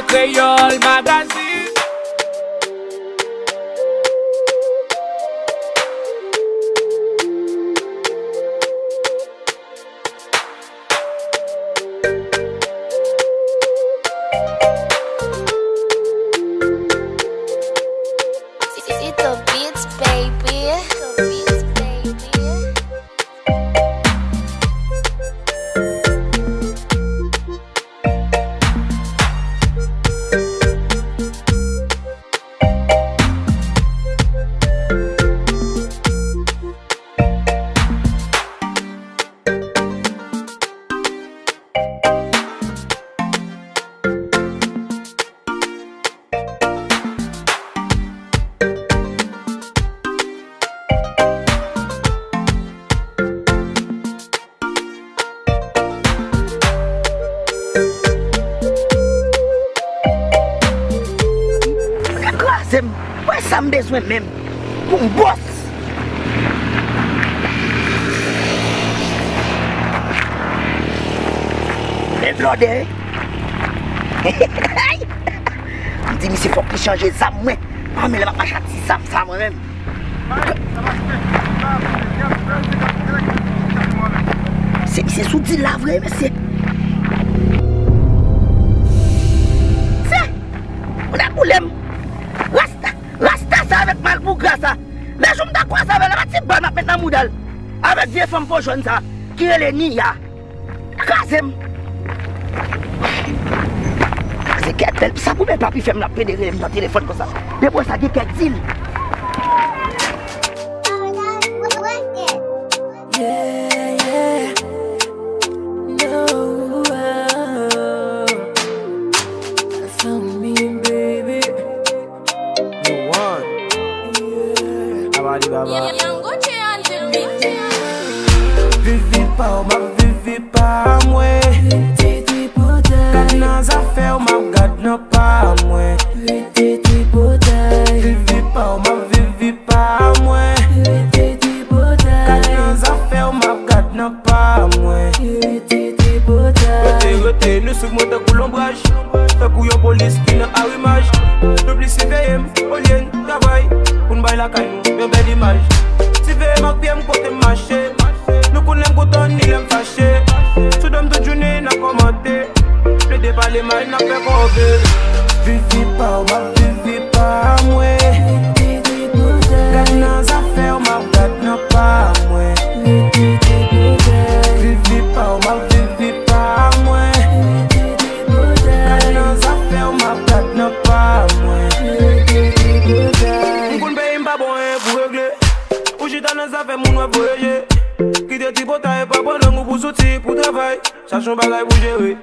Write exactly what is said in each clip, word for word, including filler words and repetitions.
Kreyòl Magazine. Tito Beats, baby. Tito Beats, baby. Kraze m. Wè sa m bezwen menm. Pou m bòs. Men blòdè. M di misye fòk li chanje zam mwen. Pa men lè m ap mache ak ti zam sa mwen menm. Se misye sou dil la vre mesye. Se moun ap boule m. Rasta, rasta sa avèk malpougra sa. Lè jou m ta kwaze avè l, e pa ti bal m ap met nan mouda l. Avèk vye fanm po jòn sa ki rele Niya. Kraze m. Kraze kèk bèl sa pou bèl papi fè m l ap pede rele m nan telefòn konsa. Depi w wè sa gen kèk dil. Yeah, yeah. No. Found me, baby. You want? Abadi baba. Vivi pa w, m ap vivi pa mwen. Gad nan zafè w, m ap gad nan pa mwen. Vivi pa w, m ap vivi pa mwen. Gad nan zafè w, m ap gad nan pa mwen. Rete, rete, nou swiv mwen tankou lonbraj. Tankou yon polis ki nan arimaj. Nou plis siveye m olye n travay. Pou n bay lakay nou yon bèl imaj. Siveye m ak pye m kote m mache. Nou konn lè m kontan ni lè m fache. Sou do m tout jounen n ap kòmante. Plede pale mal n ap fè kòve. Vivi pa w, m ap vivi pa mwen. Gad nan zafè w, m ap gad nan pa mwen. Vivi pa w, m ap vivi pa mwen. Gad nan zafè w, m ap gad nan pa mwen. M konn peyi m pa bon anyen pou regle. Ou chita nan zafè moun w ap voyaje. Kite tripotay e pa pran lang ou pou soti pou travay. Chache yon bagay pou jere.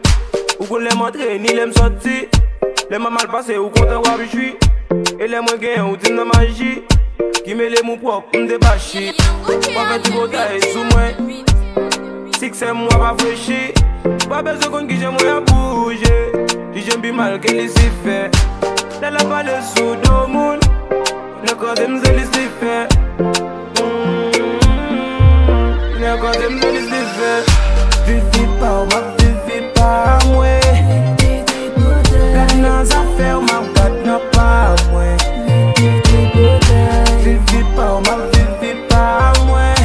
Ou konn lè m antre ni lè m sòti. Lè m ap mal pase ou kontan w ap jwi. E lè mwen genyen ou di m nan maji. Ki mele m ou pwòp m depachi. W ap fè tripotay sou mwen. Siksè m w ap afrechi. Pa bezwen konn kijan mwen ap bouje. Jije m pi mal ke Lisifè. Lè l ap pale sou do moun. Nèg kraze m se Lisifè. Mm, nèg kraze m se Lisifè. Vivi pa w, m ap vivi pa mwen. Gad nan zafè w, m ap gad nan pa mwen. Vivi pa w, m ap vivi pa mwen.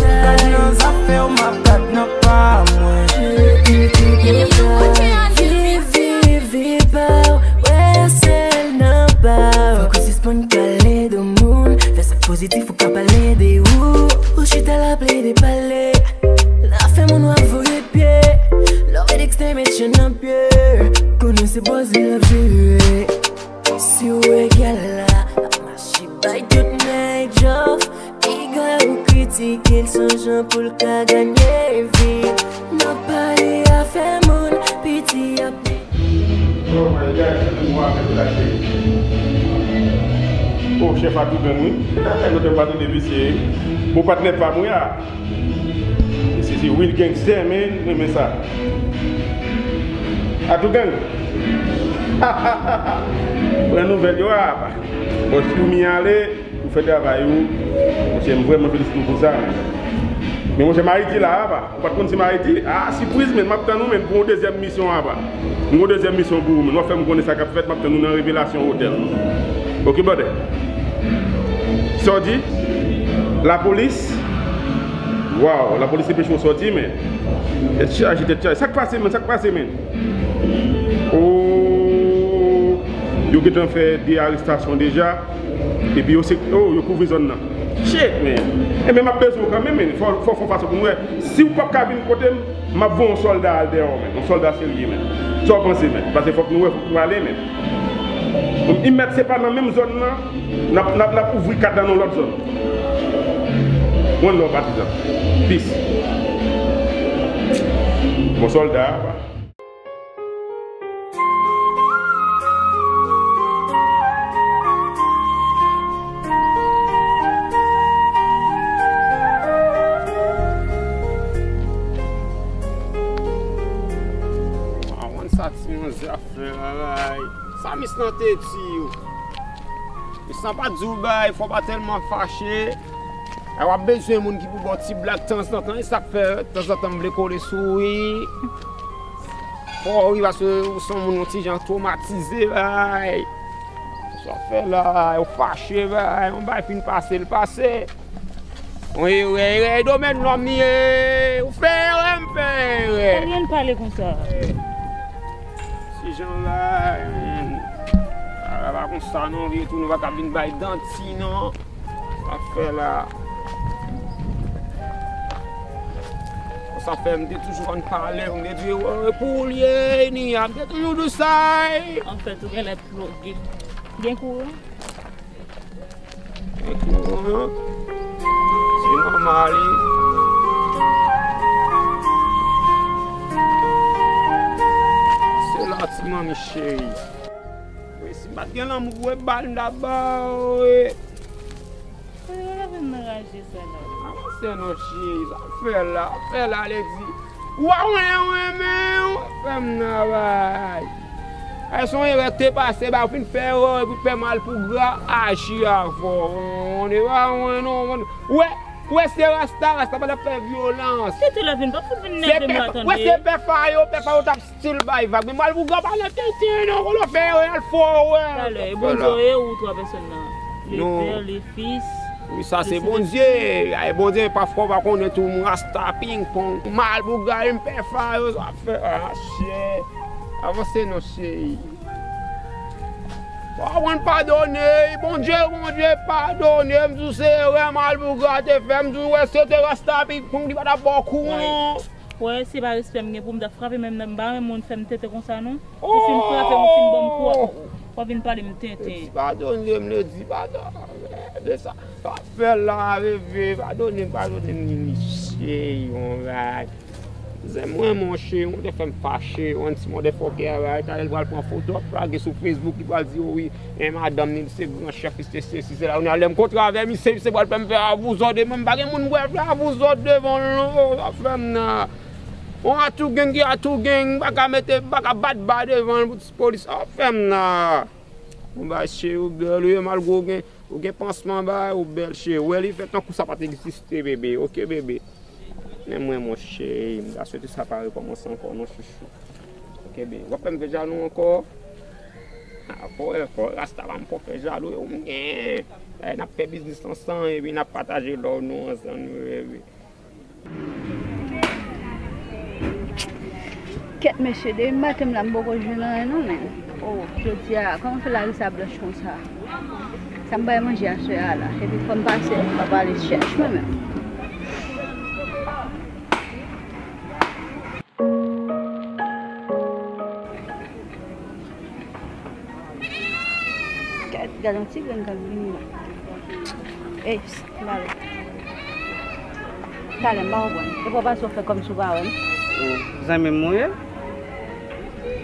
Gad nan zafè w, m ap gad nan pa mwen. Vivi pa w, wè sèl nan pa w. Fòk ou sispann pale de moun. Fè sa k pozitif, ou ka pale de ou. Ou chita la plede pale. La fè moun w ap voye pye. Lè w ret ekstre met chen nan pye. Konnen se bòz li l ap jere. Si w wè gèl la ap mache bay tout nèg jòf. Piga ou kritike l, sonjan pou l ka ganye vi. N ap pale afè moun, piti ap. Oh, chèf Atougang wi. Lontan m pa tande misye. Bon patnè pa m wi a. Misye se real gangster, man. M renmen sa. Atougang. Pran nouvèl yo a, apa. Bòs Youmi ale. Ou fè travay ou. Mesye, m vrèman felisite w pou sa. Men monchè, m Ayiti la, apa. Ou pa t konn si m Ayiti? Ah, sipriz, men m ap tann ou, men, pou yon dezyèm misyon, apa. M gon dezyèm misyon pou ou, men. W ap fè m konnen sa k ap fèt, m ap tann ou nan Revelasyon Hotel. Ok, brother. Sa w di? Lapolis? Waw, lapolis te peche w sòti, men. Tèt chaje, tèt chaje. Sa k pase, men? Sa k pase, men? Oh, yo gentan fè de arestasyon deja. Epi yo se, oh, yo kouvri zòn nan. Shit, man. Enben, m ap bezwen w kanmenm, men. Fò, fò, fò fè yon fason pou n wè. Si w p ap ka vin kote m, m ap voye yon sòlda al dèyè w, men. Yon sòlda serye, men. Sa w panse, men? Paske fòk nou wè, fòk nou ale, men. Bon, Imèt se pa nan menm zòn nan, n ap, n ap, n ap ouvri kat la nan yon lòt zòn. One love, patizan. Peace. Bon, sòlda a, A wè sa ti manzè ap fè la la. Sa mis lan te di yo. Mis lan pa di w bagay, fò w pa tèlman fache. A w ap bezwen moun ki pou ba w ti blag tanzantan. E sa k fè tanzantan m vle kole sou ou wi. Fò w ri paske ou se yon moun yon ti jan twomatize bay. Sa w fè la, ou fache bay, yon bay fin pase, l pase. Wi, wi, wi, domèn nonm li ye. Ou fè erè, m fè erè. Anyen pale konsa. Ti jan la, ala pa konsa non, vye tou nou pa ka vin bay danti non. Sa fè la. Sa fè m te toujou konn pale, m te di, "Wè, pou ou l ye, ni a," m te toujou di sa. Anfèt, ou genlè ploge. Gen kouran? Gen kouran. Se nòmal, wi. Se la, ti manmi cheri. Wi, si m pa t gen lanmou pou w, e bal m t ap ba w, wi. Sa yo lave m nan raje sa la. Avanse non cheri, sa fè la, fè la le di. Wa wen wen men, fè m nan bay. Ay, se yon erè k te pase, ba, ou fin fè erè, epi pè Malpougra aji avè w. Ou pa wen non, ou wè, ou wè se rasta, rasta pa t ap fè vyolans. Tete la vin, pa fout vin nève m la tande. Wè se pè Fayo, pè Fayo t ap Still bay vag. Men Malpougra pa nan tenten non, kote w fè erè al fò wè. Talè, e Bondye w ye ou twa pèsòn nan? Le Pè, le Fis, wi, sa se Bondye. Ay, Bondye, pafwa w pa konnen tou, m rasta pingpong. Malpougra, m pè Fayo, sa fè, ah, chè. Avanse non, cheri. W ap aprann padone, Bondye, Bondye, padone, m di w se erè Malpougra te fè, m di w wè se te rasta pingpong, li pa t ap ba w kou non. Wè, se pa respè m gen pou m ta frape, men m pa renmen moun fè m tenten konsa non. Ou fin frape m, ou fin ban m kou, w ap vin pale m tenten. Di padone, m le di padone. De sa, sa fè la, bebe, padone m, padone m, misye, yon bagay. Zen mwen, monchè, yon te fè m fache, yon ti mòdèfòkè a, bagay, talè l pral pran foto, ap lage sou Facebook, li pral di, o wi, e madanm ni, se gran chèf, li se sesi, se la, kounye a, lè m kontre avè misye, misye pral fè m fè avouzò devan, m pa gen moun pou fè avouzò devan l non, sa fè m nan. On atougang ki atougang, m pa ka mete, m pa ka bat ba devan l pou ti polis, sa fè m nan. Bon, bay cheri, ou bèl, wi, malgre ou gen, ou gen pansman ba, ou bèl, cheri. Wè, li fè tankou sa pa t egziste, bebe, oke, bebe. Men mwen, monchè, m ta swete sa pa rekòmanse ankò, non, chouchou. Oke, bebe, w ap fè m fè jalou ankò? A, fò, fò, rasta pa m fò fè jalou, e ou m gen. E, n ap fè biznis ansanm, epi n ap pataje love nou ansanm, bebe. Kèt mesye, depi maten m la m poko jwenn anyen non, men. O, jodi a, kòman fè lari sa blanch konsa? Sa m bay manje aswè a la? Epi fò m pase, m ap ale chèch mwen menm. Gad, gad yon ti grenn k ap vini la. Ey, psst, m ale. Talè, m pa konprann. Epi w pase w fè kòmsi w pa wè m. Zanmi m ou ye?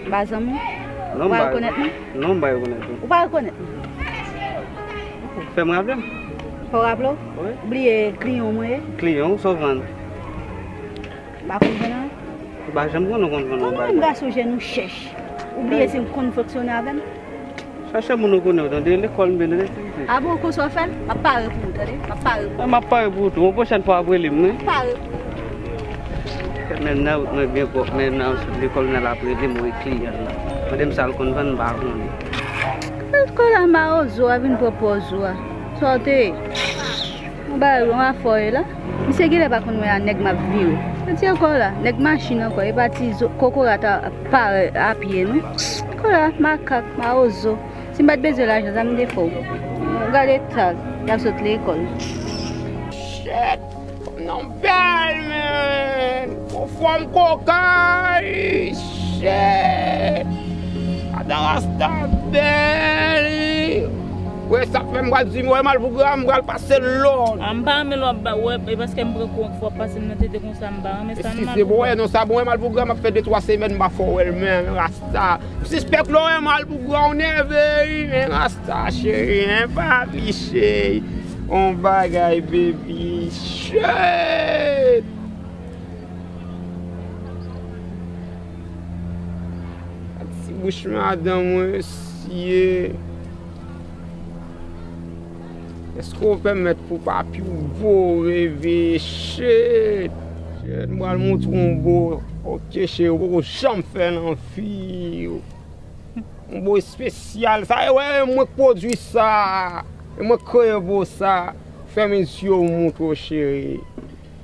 M pa zanmi w? Ou pa rekonèt mwen? Non, m pa rekonèt ou. Ou pa rekonèt mwen? Fè m raple m. Fè w raple w? Wi. Ou bliye kliyan w mwen ye? Kliyan w, sa w vann? M pa konn vann anyen. Ou pa janm konn, ou konn vann yon bagay. Kòman menm gason jèn ou chèch? Ou bliye si m konn fonksyone avè m? Chèche moun ou konnen, ou tande, lekòl m vin rete. A bon, konsa w fè l? M ap pare pou ou, tande? M ap pare pou ou. M ap pare pou ou tou. Yon pwochèn fwa w ap rele m, wi. M ap pare pou ou. Menm nan wout mwen byen pwòp, menm nan sot lekòl nan l ap rele m, wi kliyan nan. Mande m sa l konn vann, m pa konnen. Kola mawozo a vin pran pòz ou a. Sa w te ye? Yon bagay yon afè w ye la. Misye genlè pa konn wè a nèg m ap vire. Sa di ankò la, nèg machin ankò, e pa ti zo- kokorat a, a pye non. Kola makak, mawozo. Si m pa t bezwen lajan sa m te fè w. Gade eta l, l ap sot lekòl. Shit! Kòm nan bèl, man! Konfòm kokay! Shit! Madan Rasta bèl! Wè, sa k fè m pral di m wè Malpougra, m pral pase lòd. A, m pa renmen lè w ap ba, wè, e paske m pran kou ank fwa w ap pase m nan tete konsa, m pa renmen sa non. Eskize, bon, wè, non, sa bon, wè, Malpougra, m ap fè de twa semèn m pa fè w wè l, men Rasta. M sispèk lè w wè Malpougra w nève wi, men Rasta cheri, en pa vle cheri. On bagay, baby, shit! Ak ti bouch madanm mwen, mesye. Èske w pèmèt pou papi w bo, bebe? Shit! Shit, m pral montre w yon bo. Ok, cheri, ou poko janm fè nan vi w. Yon bo espesyal. Sa e, wè, e mwen k pwodui sa. E mwen k kreye bo sa. Fèmen zye w, m montre w, cheri.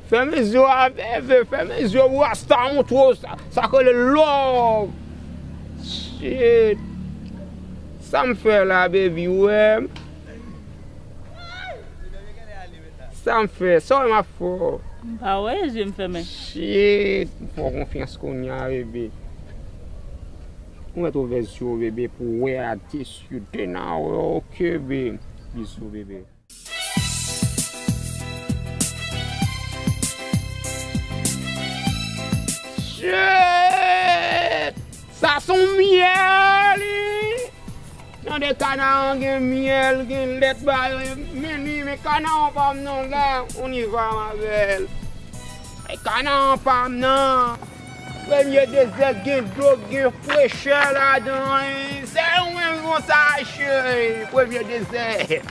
Fèmen zye w a, bebe, fèmen zye w, Rasta, montre w sa, sa k rele love. Shit. Sa m fè la, baby, ou wè m? Sa m fè, sa w wè m ap fè w? M pa wè, zye m fèmen. Shit, m fè w konfyans kounye a, bebe. Ou mèt ouvè zye w, bebe, pou w wè a desi w, de nan wè, ok, bebe. Bizou, bebe. Shit! Sa se yon myèl, wi! Tande kanaran gen myèl, gen lèt ba yo, men li, men kanaran pa m nan la, on y va, ma belle. E kanaran pa m nan. Premye dezè gen dlo, gen frechè ladan, wi. Se ou menm konsa, cheri. Premye dezè.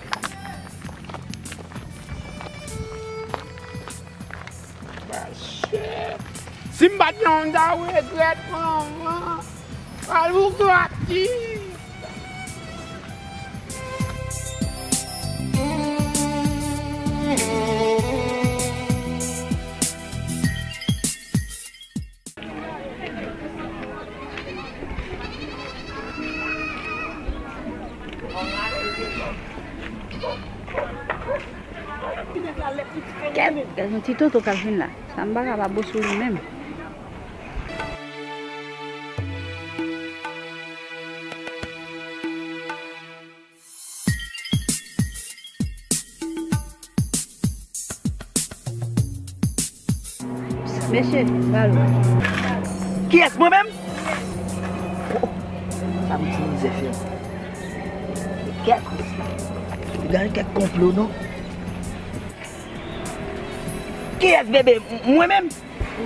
Mache. Si m pa t gen w, m ta regrèt, manman. Al pou gratis. Kèt, gad yon ti toto k ap vin la. Sa m pa ka pa bo sou li menm. Mesye, balo. Kiyès, mwen menm? Oh, sa m ti mizè fè. Kèt. Li gen kèk konplo, non? Kiyès, bebe? M-, mwen menm?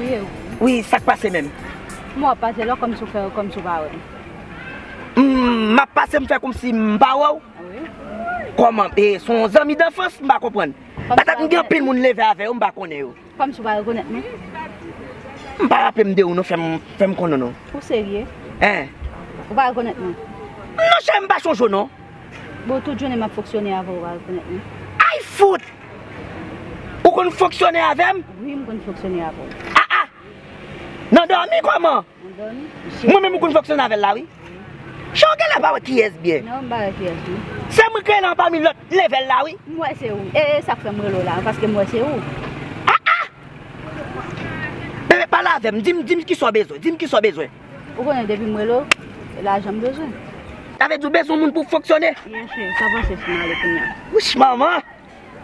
Wi, e ou. Wi, sa k pase menm? M wè w ap pase la kòmsi w fè, kòmsi w pa wè m. M, m ap pase, m fè kòmsi m pa wè w? Wi. Kòman? E, se yon zanmi danfans, m pa konprann. Patat, m gen anpil moun leve avè yo, m pa konnen yo. Kòmsi w pa rekonèt mwen? M pa raple m de ou non, fè m, fè m konnen non. Ou serye? Hein? Ou pa rekonèt mwen? Non, cheri, m pa chonje w non. Bon, tout jounen m ap fonksyone avè w, ou pa rekonèt mwen? Ay, fout! Ou konn fonksyone avè m? Wi, m konn fonksyone avè w. Ah, ah! Nan dòmi kòman? Nan dòmi? Mwen menm ou konn fonksyone avè l la, wi. Cheri, ou genlè pa wè kiyès byen. Non, m pa wè kiyès, non. Se mwen k rele anba mi lòt level la, wi. M wè se ou. E, e sa k fè m rele w la, paske m wè se ou. Ah, ah! Bebe, pale avè m. Di m, di m kisa w bezwen. Di m kisa w bezwen. Ou konnen depi m rele w, se lajan m bezwen. Sa vle di w bezwen moun pou fonksyone? Wi, cheri, sa panse si m ale kounye a. Wouch, manman!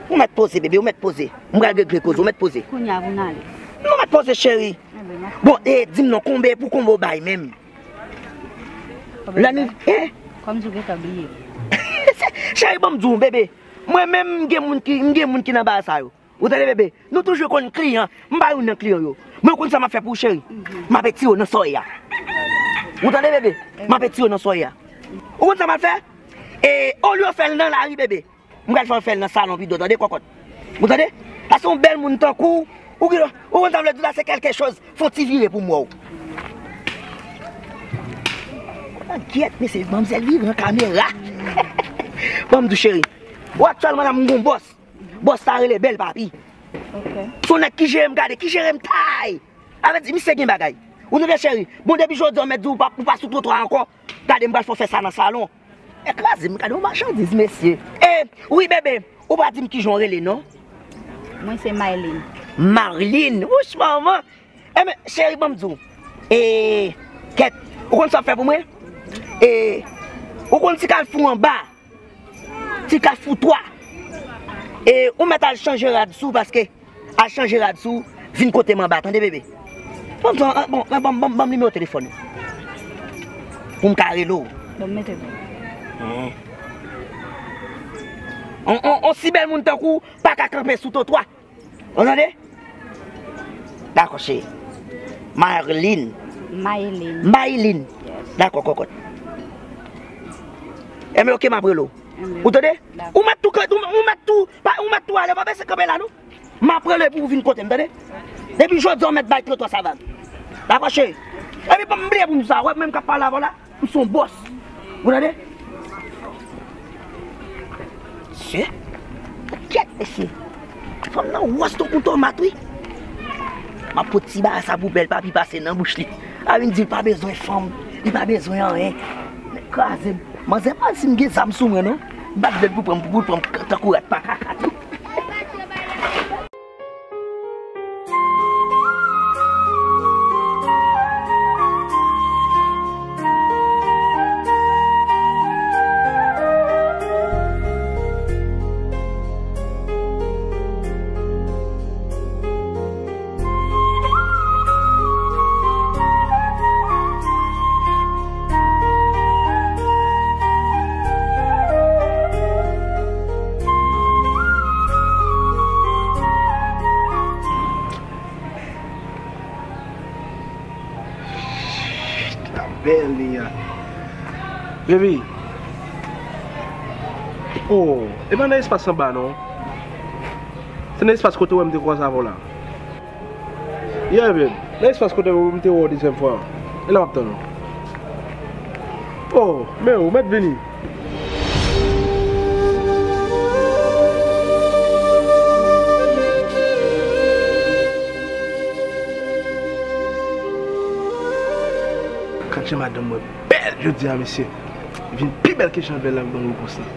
Ou mèt poze, bebe, ou mèt poze. M pral regle koze, ou mèt poze. Kounye a pou n ale. Non, ou mèt poze, cheri. Enben, n ap... Bon, e, di m non, konbe, pou konbe w bay menm? Konbe... Lè nou, hein? Kòmsi w gentan bliye. Cheri, ban m di w, bebe. Mwen menm, m gen moun ki, m gen moun ki nan bagay sa yo. Ou tande, bebe? Nou toujou konn kliyan. M pa youn nan kliyan yo. Men ou konn sa m ap fè pou ou, cheri? Mhm. M ap etire w nan sòy a. Ou tande, bebe? M ap etire w nan sòy a. Ou konn sa m ap fè? E, olye w fè l nan lari, bebe, m pral fè w fè l nan salon pi do, tande, kòkòt? Ou tande? Paske yon bèl moun tankou w, Ou gen, ou konn sa m vle di w la, se kèlke choz. Fè yon ti vire pou m wè w. Kòman gyèt, mesye, manmzèl vire an kamera. Ban m di w, cheri. Ou aktyèlman la, m gon bòs. Bòs sa rele Bèl Papi. Ok. Se yon nèg ki jere m, gade, ki jere m tay. Sa vle di, misye gen bagay. Ou tande, cheri? Bon, depi jodi a, m mèt di w pa, ou pa sou twotwa ankò. Gade, m pral fè w fè sa nan salon. E kraze m, gade yon machandiz, mesye. E, wi, bebe, ou pa di m kijan w rele, non? Mwen se Maylin. Marlin? Wouch, manman! Enben, cheri, ban m di w. E, kèt, ou konn sa w fè pou mwen? E, ou konn ti kalfou anba? Ti kalfou twa. E, ou mèt al chanje rad sou, paske al chanje rad sou, vin kote m anba, tande, bebe? Bon, bon, bon, bon, bon, bon, bon, nimewo telefòn ou. Pou m ka rele w. Bon, mete pou. Hen. On, on, on si bèl moun tankou w pa ka kanpe sou twotwa. Ou tande? Dakò, cheri. Marlin. Maylin. Maylin. Yes. Dakò, kòkòt. Enben, ok, m ap rele w. Enben. Ou tande? Dakò. Ou mèt tou, ou, ou mèt tou, pa, ou mèt tou ale, pa bese kanpe la, non. M ap rele pou w vin kote m, tande? Depi jodi a, w mèt bay twotwa sa vag. Dakò, cheri? Epi, pa m bliye pou m di sa, wè, mwen menm k ap pale avè w la, m se yon bòs. Ou tande? Mesye. Kèt, mesye. Fanm nan wòs tankou tomat, wi. M ap pot ti bagay sa pou Bèl Papi pase nan bouch li. A vin di l pa bezwen fanm, li pa bezwen anyen. Nèg kraze m. Manzè pa di si m gen zam sou mwen, non. M pa t vle l pou pran m, pou l pran m tankou rat pa kaka tou. Bèl li a. Baby. Oh, e pa nan espas anba non. Se nan espas kote w wè m te kwaze avè w la. Yeah, babe. Nan espas kote m te wè w dezyèm fwa. E la m ap tann ou. Oh, men ou mèt vini. Gad jan madanm mwen bèl jodi a, mesye. Vin pi bèl ke jan l bèl la, ban m repons lan.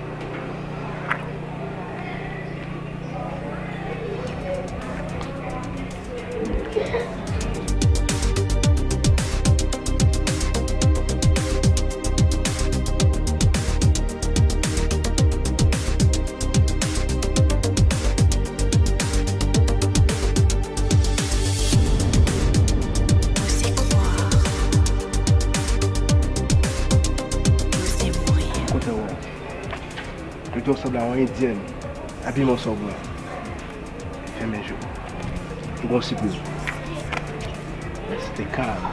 Kote w? Ou te sanble a yon endyèn. Abiman sa w pran. Fèmen je w. M gen yon sipriz pou ou. Reste calme.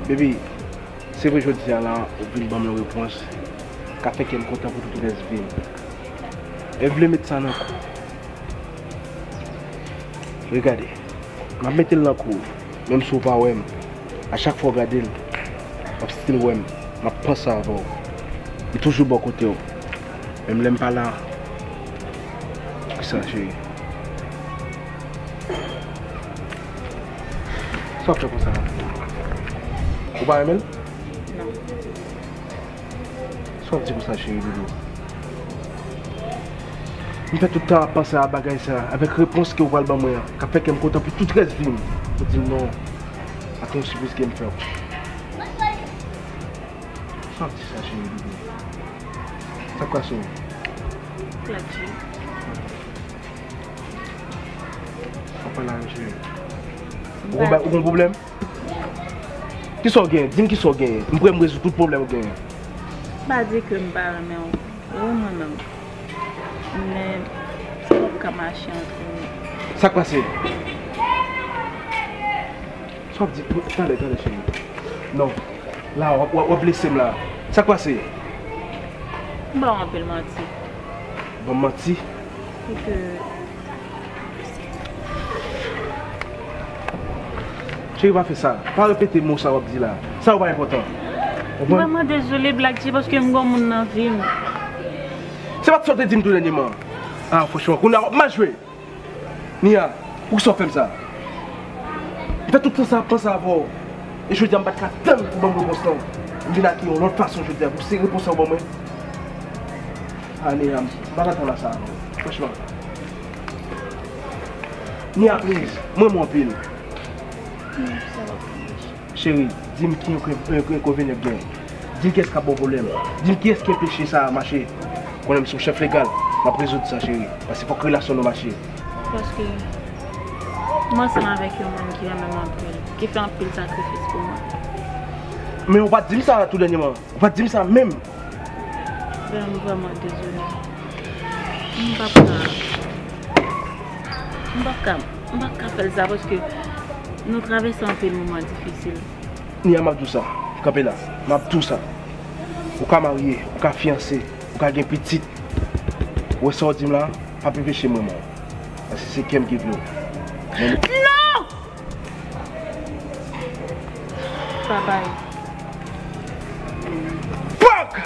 Baby, se vre jodi a la, ou vin ban m yon repons k ap fè kè m kontan pou tout rès vi m. E vle met sa nan kou. Regade, m ap mete l nan kou w, menm si w pa wè m. A chak fwa w gade l, w ap still wè m, m ap panse avè w. M toujou bò kote w, menm lè m pa la. Kisa, cheri? Sa w ap fè konsa? Ou pa renmen l? Non. Sa w ap di konsa, cheri doudou? M fè tout tan ap panse a bagay sa, avèk repons ke w pral ban mwen an, k ap fè kè m kontan pou tout rès vi m. Ou di m non, ak yon sipriz ke m fè w. Sa w ap di sa, cheri doudou? Sa k pase w? Plat, cheri. W ap pale avè m, cheri. Ou gon ba-, ou gon pwoblèm? Kisa w genyen? Di m kisa w genyen. M prè m rezoud tout pwoblèm ou genyen. M pa di ke m pa renmen w. Wi, m renmen w. Men, sa p ap ka mache ant nou. Sa k pase? Sa w ap di? Tande, tande, cheri. Non. La, w ap, w ap, w ap blese m la. Sa k pase? M ba w anpil manti. Ban m manti? Cheri, pa fè sa. Pa repete mo sa w ap di la. Sa yo pa enpòtan. Ou konprann? M vrèman dezole, Black G, paske m gon moun nan vi m. Se pa t sa w te di m tou dènyèman. Ah, franchman, kounye a w ap mal jwe. Nia, poukisa w fè m sa? M fè tout tan sa ap panse avè w. E jodi a m pa t ka tann pou w ban m repons lan. M vin ak yon lòt fason jodi a pou se repons sa w ban mwen. Ah, Nia, m pa t atann a sa non, franchman. Nia, please, m renmen w anpil. Cheri, di m ki enkonvenyan k gen. Di m kiyès k ap ba w pwoblèm. Di m kiyès ki enpeche sa a mache. Konnen m se yon chèf legal, m ap rezoud sa, cheri. Paske fòk relasyon nou mache. Paske m ansanm avèk yon moun ki renmen m anpil, ki fè anpil sakrifis pou mwen. Men ou pa t di m sa tou dènyèman. Ou pa t di m sa menm. Vrèman, m vrèman dezole. M p ap ka. M p ap ka. M p ap ka fè l sa paske nou travèse anpil moman difisil. Nia, m ap di w sa. Kanpe la. M ap di w sa. Ou ka marye, ou ka fiyanse, ou ka gen pitit. Ou wè sa w di m la? Pa p enpeche m renmen w. Paske se kè m ki vle w. Men... Non! Papay. Fuck!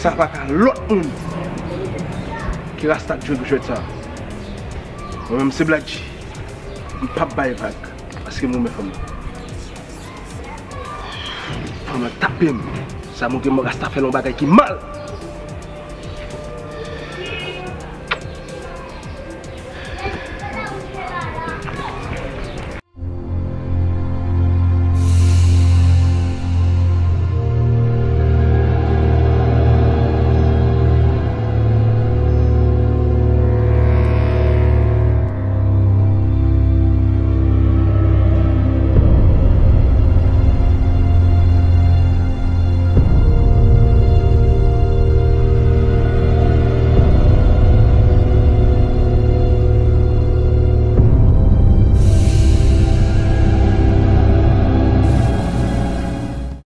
Sa pa ka lòt moun ki Rasta k jwe pou jwèt sa. Mwen menm se Black G. M p ap bay vag paske m renmen fanm nan. Fanm nan tape m. Sa montre m Rasta fè l yon bagay ki mal.